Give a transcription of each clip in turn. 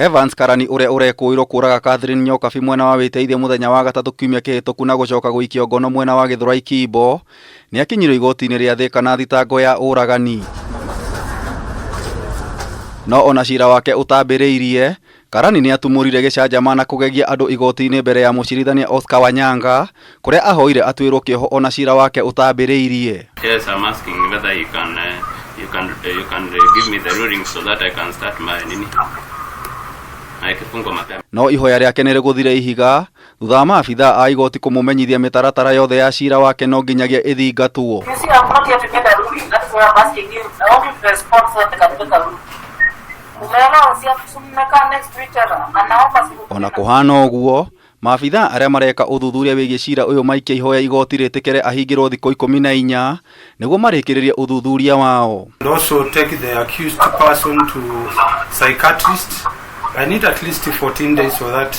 Evans Karani ũrĩa ũrekũĩrwo kũraga Catherine Nyokabi mwena wa Wĩteithie mũthenya wa gatatũ kiumia kĩhĩtũku na gũcoka gũikio ngono mwena wa Gĩthũrai Kimbo nĩakinyirio igoti-inĩ rĩa Thĩka na thitango ya ũragani. No ona cira wake ũtambĩrĩirie, Karani nĩatumũrire gĩcanjama na kũgegia andũ igoti-inĩ mbere ya mũcirithania Oscar Wanyanga kũrĩa ahoire atuĩrwo kĩoho ona cira wake ũtambĩrĩirie. Yes, I'm asking whether you can give me the ruling so that I can start my nini. My kifungo mapema. No ihoya rĩake nĩ rĩgũthire ihiga thutha wa maabithaa a igoti kũmũmenyithia mĩtaratara yothe ya cira wake no nginyagia ĩthingatwo. You see, I'm not here to get a ruling. That's why I'm asking you. I want you to respond so that I can make a ruling. Umeelewa? Si mmekaa next to each other. Na naomba siku Ona kũhana ũguo, maabithaa arĩa mareka ũthuthuria wĩgiĩ cira ũyũ maikia ihoya igoti rĩtĩkĩre ahingĩrwo thikũ 14 nĩguo marĩkĩrĩrie ũthuthuria wao. And also take the accused person to psychiatrist. I need at least 14 days so that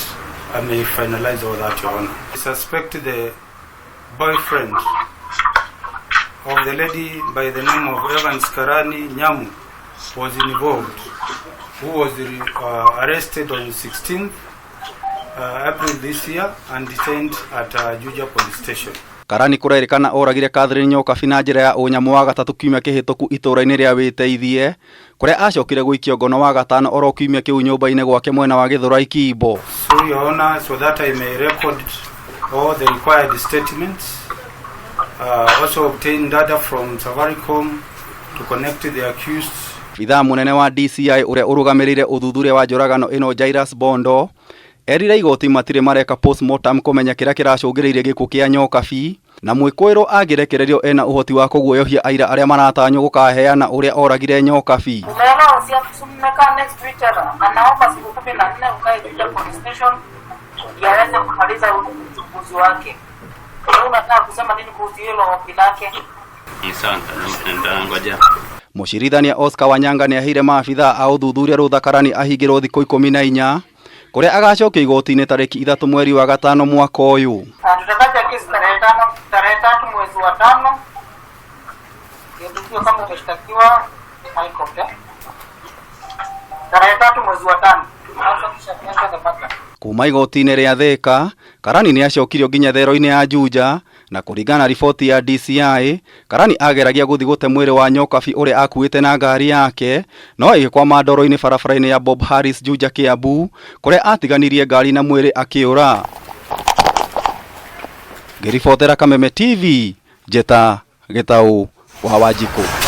I may finalize all that, Your Honor. I suspect the boyfriend of the lady by the name of Evans Karani Nyamu was involved, who was arrested on 16th April this year and detained at Juja Police Station. Karani kũrerĩkana oragire Catherine Nyokabi na njĩra ya ũnyamũ wa gatatũ kiumia kĩhĩtũku itũũra-inĩ rĩa Wĩteithie kũrĩa acokire gũikio ngono wa gatano oro kiumia kĩu nyũmba-inĩ gwake mwena wa Gĩthũrai Kimbo. So, Your Honor, so that I may record all the required statements, also obtain data from Safaricom to connect the accused. Abithaa mũnene wa DCI ũrĩa ũrũgamĩrĩire ũthuthuria wa njũragano ĩno Jairus Bondo erire igoti matirĩ mareka postmortem kũmenya kĩrĩa kĩracũngĩrĩirie gĩkuũ kĩa Nyokabi na mwĩkũĩrwo angĩrekererio ena ũhoti wa kũguoyohia aira arĩa maratanywo gũkaheana ũrĩa oragire Nyokabi. Umeelewa? Si mmekaa next to each other. Na naomba siku 14 ukae Juja Police Station ndio aweze kumaliza uchunguzi wake. Wewe unataka kusema nini kuhusu hilo ombi lake? Ni sawa, nitangojea. Mũcirithania Oscar Wanyanga nĩ aheire maabithaa a ũthuthuria rũtha Karani ahingĩrwo thikũ 14 kũrĩa agacokio igoti-inĩ tarĩki 3 mweri wa gatano mwaka ũyũ. Ah, tutataja kesi tarehe 5, tarehe 3 mwezi wa tano, ndio tujue kama umeshtakiwa High Court, eh? Tarehe 3 mwezi wa tano. Also, kisha the matter. Kuma igoti-inĩ rĩa Thĩka, Karani nĩ acokirio nginya thero-inĩ ya Juja na kũringana na riboti ya DCI, Karani ageragia gũthiĩ gũte mwĩrĩ wa Nyokabi ũrĩa akuĩte na ngari yake no ĩgĩkwama ndoro-inĩ barabara-inĩ ya Bob Harris Juja Kiambu kũrĩa atiganirie ngari na mwĩrĩ akĩũra. Ngĩribotera Kameme TV, Njeta Gĩtaũ wa Wanjikũ.